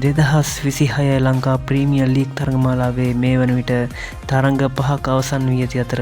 2026 Lanka premier league තරඟමාලාවේ මේ වන විට තරඟ පහක් අවසන් වී ඇති අතර,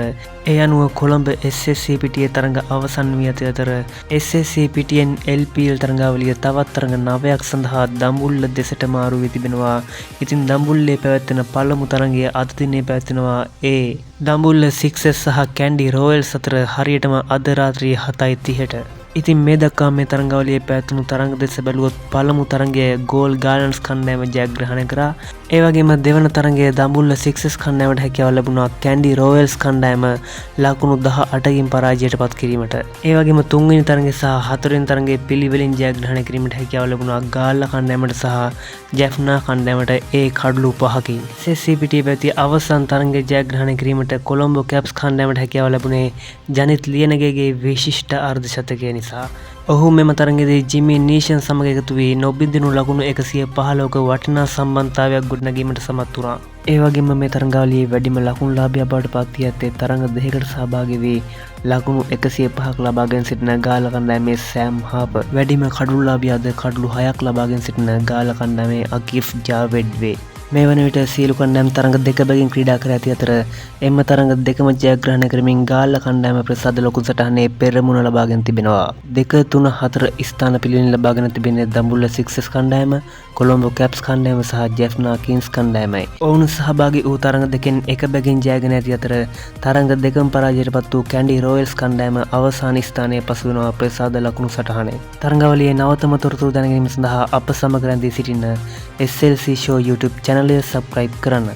ඒ අනුව කොළඹ SSC පිටියේ තරඟ අවසන් වී ඇති අතර, SSC පිටියෙන් LPL තරඟාවලිය තවත් තරඟ නවයක් සඳහා දඹුල්ල දෙසට මාරු වී තිබෙනවා. ඉතින් දඹුල්ලේ පැවැත්වෙන පළමු තරඟය අද දිනේ පැවැත්වෙනවා. ඒ දඹුල්ල සික්සස් සහ කැන්ඩි රෝයල්ස් අතර හරියටම අද රාත්‍රී 7:30ට. ඉතින් මේ දක්වා මේ තරඟාවලියේ පැවැත්වුණු තරඟ දෙස බැලුවොත්, පළමු තරඟය ගෝල් ගාර්ඩන්ස් කණ්ඩායම ජයග්‍රහණය කරා. ඒ වගේම දෙවන තරඟය දඹුල්ල සික්සස් කණ්ඩායමට හැකියාව ලැබුණා කැන්ඩි රෝයල්ස් කණ්ඩායම ලකුණු 18කින් පරාජයට පත් කිරීමට. ඒ වගේම තුන්වෙනි තරඟය සහ හතරවෙනි තරඟය පිළිවෙලින් ජයග්‍රහණය කිරීමට හැකියාව ලැබුණා ගාල්ල කණ්ඩායමට සහ ජැෆ්නා කණ්ඩායමට ඒ කඩලු 5කින්. SSC පිටියේ පැවති අවසන් තරඟය ජයග්‍රහණය කිරීමට කොළඹ කැප්ස් කණ්ඩායමට හැකියාව ලැබුණේ ජනිත් ලියනගේගේ විශිෂ්ට අර්ධ ශතකය නිසා. ඔහු මෙම තරඟයේදී ජිමි නීෂන් සමග එකතු වී නොබිඳුණු ලකුණු 115ක වටිනා සම්බන්ධතාවයක් ගොඩනැගීමට සමත් වුණා. ඒ වගේම මේ තරඟාවලියේ වැඩිම ලකුණු ලාභියා බවට පත් වී ඇත්තේ තරඟ දෙකකට සහභාගී වී ලකුණු 105ක් ලබාගෙන සිටින ගාල්ල කණ්ඩායමේ සෑම් හාපර්. වැඩිම කඩුළු ලාභියාද කඩුළු 6ක් ලබාගෙන සිටින ගාල්ල කණ්ඩායමේ අකිෆ් ජාවෙඩ් වේ. මේ වන විට සියලු කණ්ඩායම් තරඟ දෙක බැගින් ක්‍රීඩා කර ඇති අතර, එම තරඟ දෙකම ජයග්‍රහණය කරමින් ගාල්ල කණ්ඩායම ප්‍රසාද ලකුණු සටහනේ පෙරමුණ ලබාගෙන තිබෙනවා. 2, 3, 4 ස්ථාන පිළිවෙලින් ලබාගෙන තිබෙන්නේ දඹුල්ල සික්සස් කණ්ඩායම, කොළඹ කැප්ස් කණ්ඩායම සහ ජැෆ්නා කිංස් කණ්ඩායමයි. ඔවුන් සහභාගී වූ තරඟ දෙකෙන් එක බැගින් ජයගෙන ඇති අතර, තරඟ දෙකම පරාජයට පත් වූ කැන්ඩි රෝයල්ස් කණ්ඩායම අවසාන ස්ථානයේ පසු වෙනවා ප්‍රසාද ලකුණු සටහනේ. තරඟාවලියේ නවතම තොරතුරු දැන ගැනීම සඳහා අප සමග රැඳී සිටින්න. SLC Show YouTube චැනලය සබ්ස්ක්‍රයිබ් කරන්න.